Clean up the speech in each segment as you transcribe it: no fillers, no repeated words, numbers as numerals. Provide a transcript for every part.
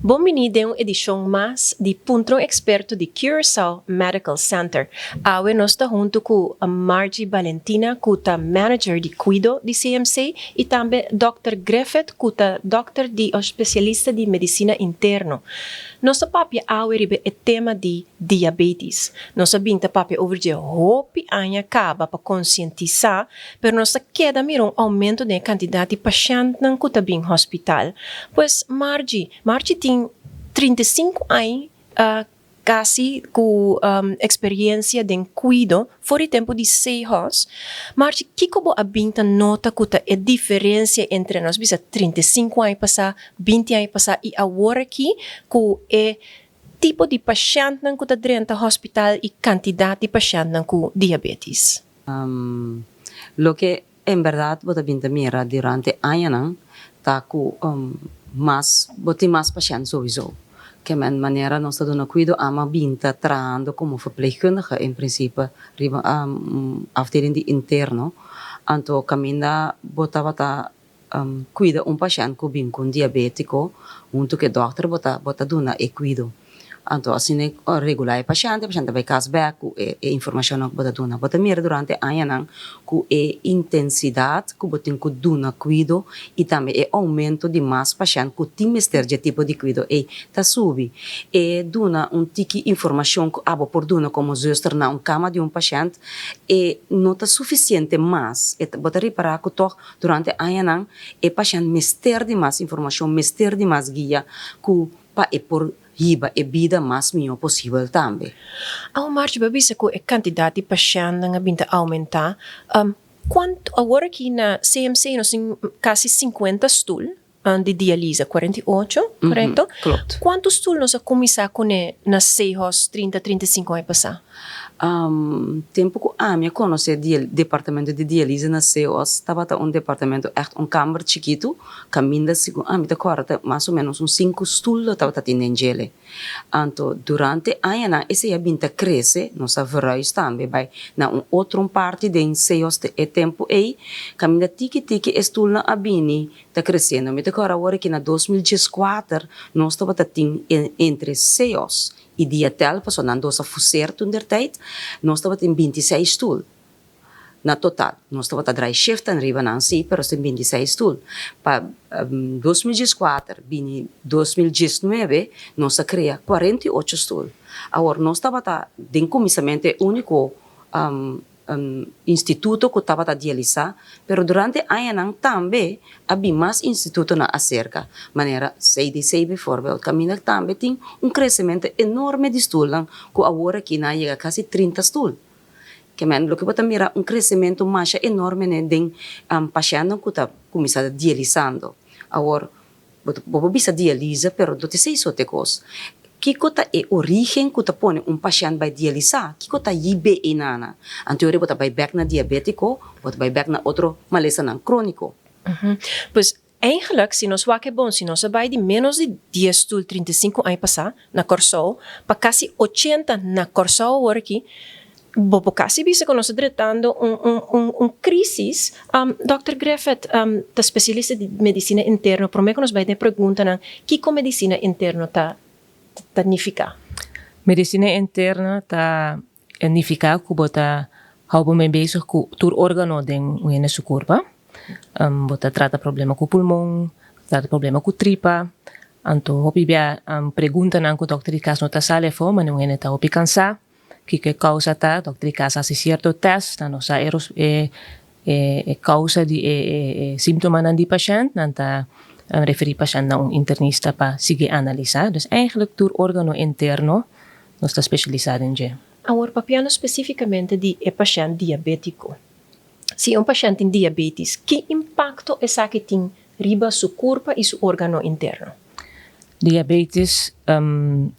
Bon bini den un edicion mas di Puntra un Experto di Curaçao Medical Center. Awe nos ta hunto cu Margie Balentina cu ta manager di cuido di CMC y tambe Dòkter Griffith cu ta dòkter di o specialista di medicina interno. Nos ta papia awe riba e tema di diabetes. Nos a bin ta papia over dje hopi aña caba pa concientisa, pero nos ta keda mira un aumento den e cantidad di pashentnan cu ta bin hospital. Pues Margie, Margie tin 35 aña casi cu experiencia den cuido for di tempo di Sehos. Margie, kico bo a bin ta nota cu ta e diferencia entre nos bisa 35 aña pasa, 20 aña pasa y awor aki cu e tipo di pashentnan cu ta drenta hospital y cantidad di pashentnan cu diabetes? Loke en berdad bo ta bin ta mira durante añanan ta cu mas bo tin mas pashent sowieso. Ke men manera nos ta duna cuido ama bin ta trahando como verpleegkundige en principe riba afdeling di interno. Anto caminda bo tabata cuida un pashent cu bin cu un diabetico hunto cu e dokter bo ta duna e cuido. Anto asina regula e pashent, e pashent ta bay cas bek cu e informacionnan cu bo ta duna. Bo ta mira durante añanan cu e intensidad cu bo tin cu duna cuido y tambe e aumento di mas pashent cu tin mester dje tipo di cuido ey ta subi. E duna un tiki informacion cu abo por duna como zuster na un cama di un pashent e no ta suficiente mas. Bo ta ripara cu toch durante añanan e pashent mester di mas informacion, mester di mas guia cu pa e por hiba e bida mas miho posibel tambe. Awo Margie, bo a bisa cu e cantidad di pashentnan a bin ta aumenta. Cuanto awor aki na CMC nos tin casi 50 stoel di dialyse, 48, correcto? Klopt. Cuanto stoel nos a cuminsa cune na Sehos 30, 35 aña pasa? Tempo cu ami a conoce departamento di dialyse na Sehos, tabata un departamento echt un kamer chikito, caminda segun ami ta corda mas o menos un 5 stoel lo tabata tin den djele. Anto durante añanan esey a bin ta crece, nos a verhuis tambe bay na un otro parti den Sehos e tempo ey, caminda tiki tiki e stoelnan a bini ta creciendo. Mi ta corda awor aki na 2014 nos tabata tin entre Sehos y Diatel, paso nan dos a fuseer toen der tijd, nos tabata tin 26 stoel na total. Nos tabata draai shiften riba nan si, pero tin 26 stoel. Pa 2014 bini 2019 nos a crea 48 stoel. Awor nos tabata den cuminsamentoe unico instituto cu tabata dialisa, pero durante añanan tambe a bin mas institutonan acerca, manera CDC bijvoorbeeld, caminda tambe tin un crecemento enorme di stoelnan cu awor aki nan a yega casi 30 stoel. Ke men loke bo ta mira un crecemento masha enorme den pashentnan cu ta cuminsa dialisando. Awor, bo por bisa dialise, pero no ta esey so t'e cos. Kico ta e origen cu ta pone un pashent bay dialisa? Kico ta hibe einan? Anto bo ta bay bek na diabetico, bo ta bay bek na otro malesanan cronico. Pues eigenlijk, si nos wak bon, si nos bay di menos di 10 stoel 35 aña pasa na Corsou, pa casi 80 na Corsou awor aki, bo por casi bisa cu nos ta drentando un crisis. Dr. Griffith, ta specialista di medicina interno, prome cu nos bay den preguntanan, kico medicina interno ta nifica? Medicina interno ta nifica cu bo ta hou bo mes bezig cu tur organo den un su curpa. Bo ta trata problema cu pulmon, trata problema cu tripa. Anto hopi bia preguntanan cu dokter di cas no ta sali afo, ma un hende ta hopi cansa. Kico e causa ta, dokter di cas haci cierto test, nan no sa e causa di e sintomanan di pashent, nan ta referi pashent na un internista pa sigui analisa. Dus eigenlijk tur organo interno nos ta specialisa den dje. Awor, papiando specificamente di e pashent diabetico. Si un pashent tin diabetes, ki impacto esaki tin riba su curpa y su organo interno? Diabetes,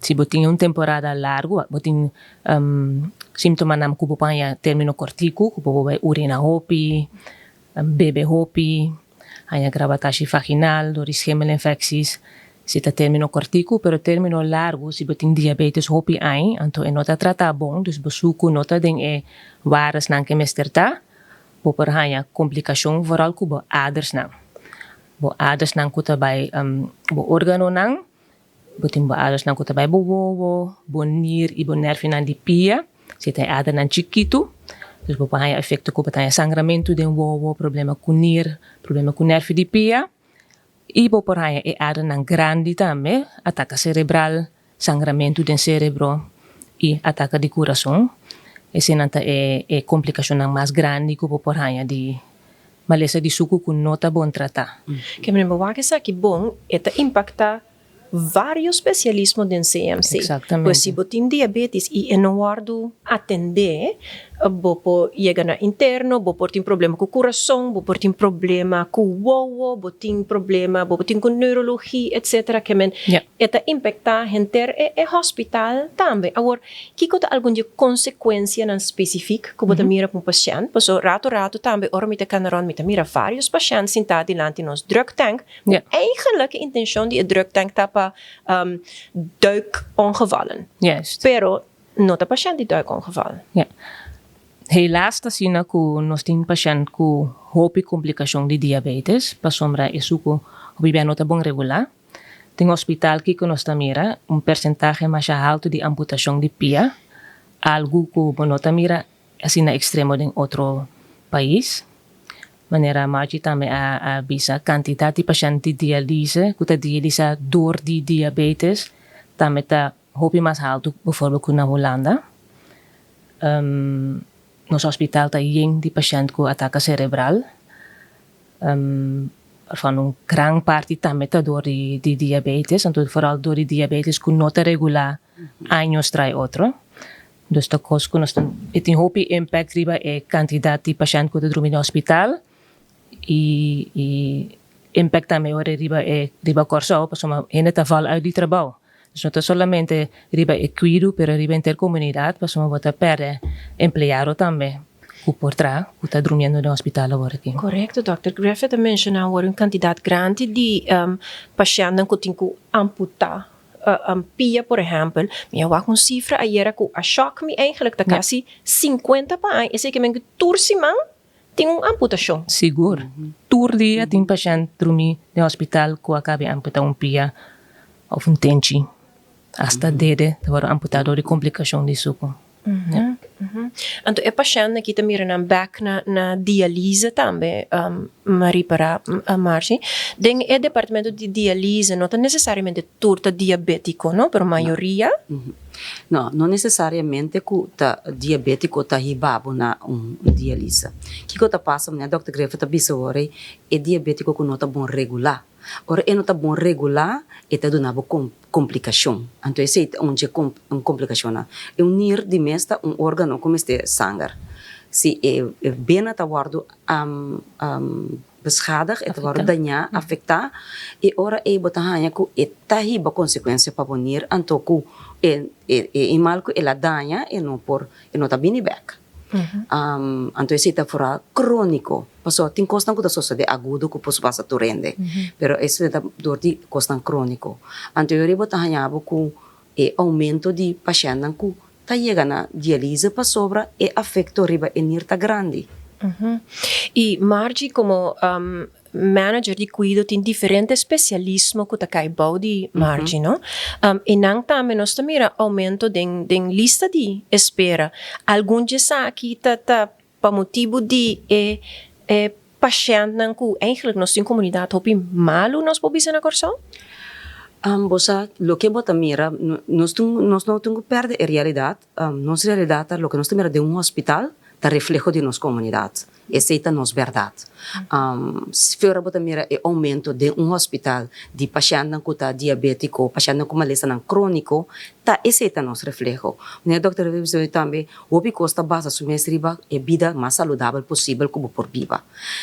si bo tin un temporada largo, bo tin sintomanan cu bo por haña termino cortico, cu bo bay urina hopi, bebe hopi, haña grabatashi vaginal door di schimmelinfecties. Si ta termino cortico, pero termino largo, si bo tin diabetes hopi aña, anto e no ta trata bon, dus bo sucu no ta den e waardesnan cu mester ta, bo por haña complicacion vooral cu bo adersnan. Bo adersnan cu ta bay bo organonan. Bo tin bo adernan ku ta bai bo wowo, bo nir i bo nervionan di pia. Si ta e adernan chikitu, dus bo por haña efekto ku bo ta haña sangramentu den wowo, problema ku nir, problema ku nervio di pia. I bo por haña e adernan grandi tambe, ataka serebral, sangramentu den serebro i ataka di kurason. Eseinan ta e e komplikashonnan mas grandi ku bo por haña di malesa di suku ku no ta bon tratá. Ke manera bo wak esaki bon, e ta impaktá varios spesialismo den CMC. Exactamente. Pues si bo tin diabetes i e no wòrdu atendé, bo por yega na interno, bo por tin problema ku kurason, bo por tin problema ku wowo, bo tin problema, bo por tin ku neurologi, etcetera. Ke men e ta impaktá henter e e hospital tambe. Awor, kiko ta algun di e konsekuensianan spesifik ku bo ta mira pa un pashènt? Pasobra rato rato tambe ora mi ta kana rònt mi ta mira vários pashènt sintá dilanti nos drug tank. Eigenlijk e intencion di e drugtank ta pa duikongevallen. Juist. Pero no ta pashent di duikongeval. Ja. Helaas ta asina ku nos tin pashent ku hopi komplikashon di diabetes pasobra e suku hopi bia no ta bon regulá. Den hospital kiko nos ta mira? Un persentahe masha haltu di amputashon di pia, algu ku bo no ta mira asina ekstremo den otro pais. Manera Margie tambe a a bisa, kantidat di pashènt di dialise ku ta dialisá dor di diabetes tambe ta hopi mas haltu bivoorbeeld ku na Hulanda. Nos hospital ta yen di pashènt ku ataka serebral, waarvan un gran parti tambe ta dor di di diabetes, anto vooral dor di diabetes ku no ta regulá años trai otro. Dus ta kos ku nos ta, e tin hopi impact riba e kantidat di pashènt ku ta drumi den hospital i i impact tambe ora riba e riba Kòrsou pasobra hende ta val uit di trabou. Dus no ta solamente riba e kuido pero riba henter komunidat pasobra bo ta pèrdè empleado tambe ku por traha ku ta drumiendo den hospital awor aki. Korekto dòkter Griffith a menshoná awor un kantidat grandi di pashèntnan ku tin ku amputá pia por ehempel, mi a wak un sifra ayera ku a shòk mi eigenlijk ta kasi 50 pa aña, esei ke men ku tur siman tin un amputashon. Sigur. Tur dia tin pashènt drumí den hospital ku a kabi amputá un pia òf un tenchi. Asta dede ta wòrdu amputá dor di komplikashon di suku. Anto e pashèntnan aki ta mira nan bèk na na dialise tambe, mi a ripará, Margie. Den e departamento di dialise no ta nesesariamente tur ta diabétiko, no? Pero mayoria. No, no nesesariamente ku ta diabétiko ta hiba bo na un dialise. Kiko ta pasa, manera dòkter Griffith ta bisa wor ei, e diabétiko ku no ta bon regulá. Ora e no ta bon regulá, e ta duna bo komplikashon. Anto esei ta un dje un komplikashonnan. E un nir di mes ta un órgano ku mester sanger. Si e bena ta wòrdu beschadig, e ta wòrdu dañá, afektá, e ora ei bo ta haña ku e ta hiba konsekuensia pa bo nir, anto ku e e mal ku el a daña e no por e no ta bini bèk. Anto esei ta foral króniko. Pasobra tin kosnan ku ta sosodé agudo ku por pasa tur hende, pero esei ta dor di kosnan króniko. Anto yori bo ta haña bo ku e oumento di pashèntnan ku ta yega na dialise pasobra e afekto riba e nir ta grandi. I Margie komo manager di kuido tin diferente spesialismo ku ta kai bou di Margie, no? I nan tambe nos ta mira oumento den den lista di espera. Algun dje esaki ta ta Pa motibu di e e pashèntnan ku eigenlijk nos tin komunidat hopi malu nos por bisa na Kòrsou? Bo sa loke bo ta mira, nos tin nos no tin ku pèrdè e realidat. Nos realidat ta loke nos ta mira den un hospital ta refleho di nos komunidat. Esei ta nos bèrdat. Si ora bo ta mira e oumento den un hospital di pashèntnan ku ta diabétiko, pashèntnan ku malesanan króniko, ta esei ta nos refleho. Manera dòkter a bisa tambe, Hopi kos ta basa su mes riba e bida mas saludabel posibel ku bo por biba.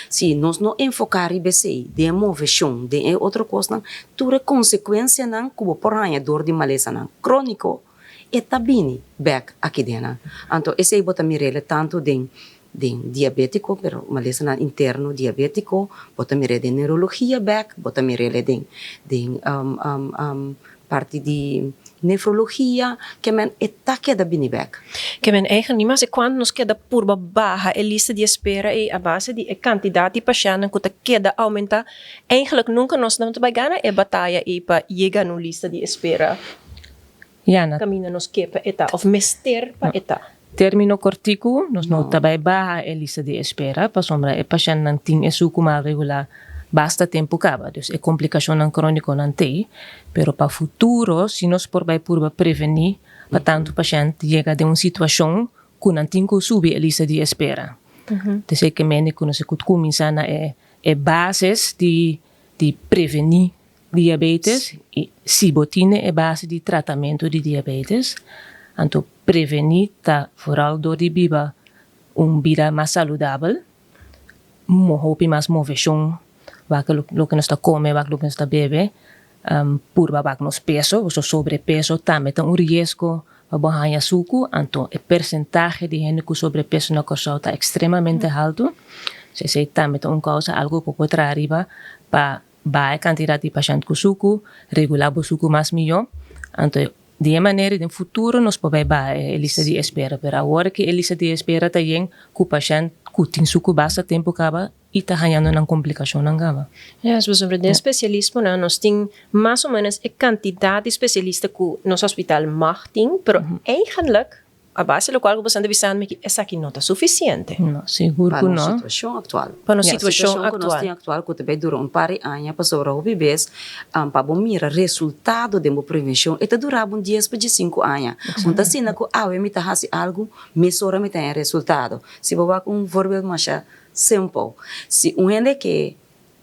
Si nos no enfoká riba esei, den e moveshon, den e otro kosnan, tur e konsekuensianan ku bo por haña dor di malesanan króniko, e ta bini bèk aki den nan. Anto esei bo ta mir'el tantu den den diabétiko, pero malesanan interno diabétiko, bo ta mir'é den neurologia bèk, bo ta mir'el den den parti di. Nefrologia, ke men e ta keda bini bek. Ke men eigenlijk ni mas e kuantu nos keda purba baha e lista di espera ei a base di e kantidat di pashèntnan ku ta keda oumentá, eigenlijk nunka nos no ta bai gana e bataya ei pa yega na un lista di espera Ja, na kaminda nos ke pa e ta òf mester pa e ta. Término kòrtiku nos no ta bai baha e lista di espera pasobra e pashèntnan tin e suku mal regulá basta tempu kaba, dus e komplikashonnan krónikonan t'ei. Pero pa futuro si nos por bai purba prevení pa tantu pashènt yega den un situashon ku nan tin ku subi e lista di espera. Esei ke mende ku nos a kuminsá na e bases di prevení diabetes i si bo tine e base di tratamentu di diabetes, anto prevení ta vooral dor di biba un bida mas saludabel, hopi mas moveshon, wak loke nos ta kome, wak loke nos ta bebe, purba wak nos peso, pasobra sobrepeso tambe ta un riesgo pa bo haña suku, anto e persentahe di hende ku sobrepeso na Kòrsou ta ekstremamente haltu, esei tambe ta un kousa, algu ku bo por traha riba pa Baha e kantidat di pashènt ku suku, regulá bo suku mas mihó. Anto di e manera den futuro nos por bai baha e lista di espera. Pero awor ke e lista di espera ta yen ku pashènt ku tin suku basta tempu kaba i ta hañando nan komplikashonnan kaba. Yes, pasobra den spesialismonan nos tin mas o ménos e kantidat di spesialista ku nos hospital mag tin, pero eigenlik A base lokual ku boso ta bisando mi ki esaki no ta sufisiente. No, sigur Pa ku nos no. situashon aktual. Pa nos situashon Situashon ku nos aktual. tin aktual ku ta bai dura un par di aña pasobra hopi bes pa bo mira resultado den bo prevenshon e ta dura bo un dies pa diesinku aña. Un ta asina ku awe mi ta hasi algu mesora mi ta haña resultado. Si bo wak un voorbeeld masha simpel, si un hende ke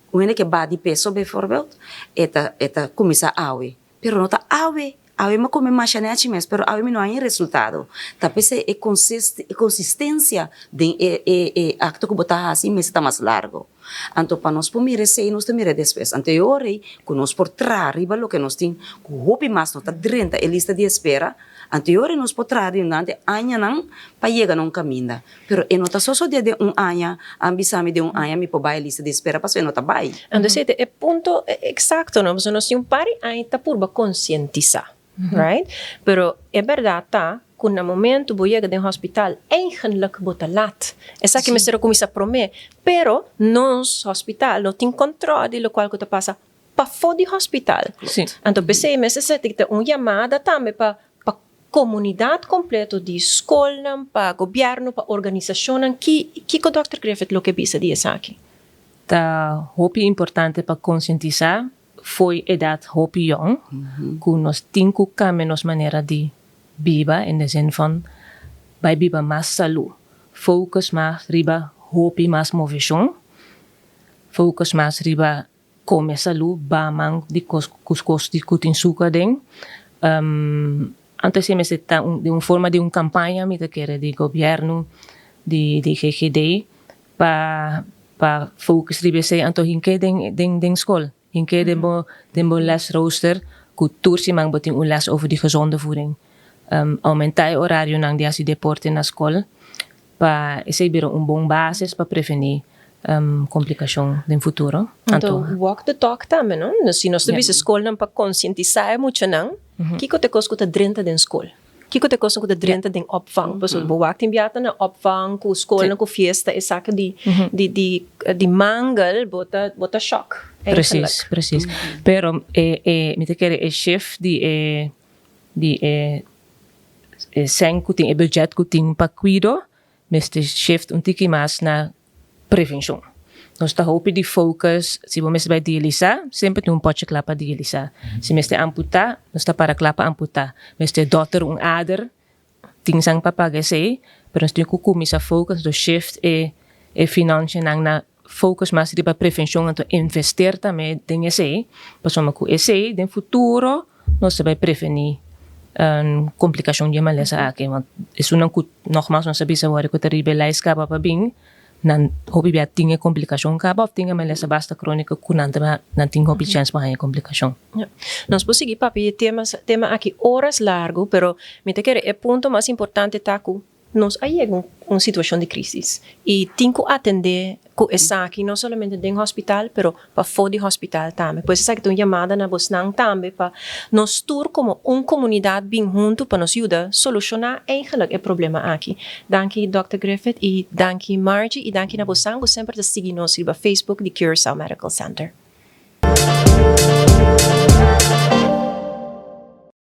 un hende ke baha di peso bijvoorbeeld e ta e ta kuminsá awe Pero no ta awe, awe mi a come masha nechi mes, pero awe mi no haña resultado. Ta p'esei e e consistencia den e e e acto cu bo ta haci mester ta mas largo. Anto pa nos por mira esei nos ta mira despues. Anto e ora ei cu nos por traha riba loke nos tin cu hopi mas no ta drenta e lista di espera, anto e ora ei nos por traha durante añanan pa yega na un caminda. Pero e no ta sosodé den un aña, a bisa mi den un aña mi por bai e lista di espera pasobra e no ta bai. Anto esei ta e punto eksakto, no? Pasobra nos tin un par di aña ta purba konsientisá, right? Pero e bèrdat ta ku na momentu bo yega den hospital eigenlik bo ta lat. Esaki mester a kuminsá promé, pero nos hospital no tin kòntròl di lokual ku ta pasa pafó di hospital. Anto p'esei mester sa ta un yamada tambe pa pa komunidat kompleto di skolnan, pa gobièrnu, pa organisashonnan. Ki kiko dòkter Griffith lo ke bisa di esaki? Ta hopi importante pa konsientisá fo'i edat hopi yòn ku nos tin ku kambia nos manera di biba in de zin van bai biba mas salú, focus mas riba hopi mas moveshon, focus mas riba Come salú, ba man di kos kuskos di ku tin suku aden. Anto esei mester ta un di un forma di un kampaña mi ta kere di gobièrnu di di GGD pa pa focus riba esei anto hink'é den den den skol, hink'é den bo den bo lesrooster ku tur siman bo tin un les over di gezonde voeding. Oumentá e orarionan di hasi deporte na skol Pa esei bira un bon basis pa prevení komplikashon den futuro. Anto walk the talk tambe, no? Si nos ta bisa skolnan pa konsientisá e muchanan, kiko ta e kos ku ta drenta den skol? Kiko ta e kosnan ku ta drenta den opvang? Pasobra bo wak tin biaha ta na opvang ku skolnan ku fiesta e saka di di di mangel bo ta bo ta shòk eigenlijk. Presis, presis. Pero e e mi ta kere e shift di e di e e sèn ku tin, e budget ku tin pa kuido mester shift un tiki mas na prevenshon. Nos ta hopi di focus si bo mester bai dialisá, semper tin un pòtje kla pa dialisá. Si mester amputá, nos ta para kla pa amputá. Mester dòter un ader, tin san pa paga esei, pero nos tin ku kuminsá focus, nos shift e e finanshanan na focus mas riba prevenshon anto invester tambe den esei, pasobra ku esei den futuro nos ta bai prevení komplikashon di e malesa aki. Want esunnan ku nogmaals nos a bisa wòrdu ku ta riba e lijst kaba pa bin, nan hopi bia tin e komplikashon kaba òf tin e malesa basta króniko ku nan ta nan tin hopi chèns pa haña e komplikashon. Nos por sigui papia e tema tema aki oras largu, pero mi ta kere e punto mas importante ta ku Nos a yega un situacion di crisis y tin cu atende Ku esaki no solamente den hospital, pero pafó di hospital tambe. Pues esaki ta un yamada na bosnan tambe pa nos tur komo un komunidat bin huntu pa nos yuda solushoná eigenlijk e problema aki. Danki Dòkter Griffith i danki Margie i danki na bosnan ku semper ta sigui nos riba Facebook di Curaçao Medical Center.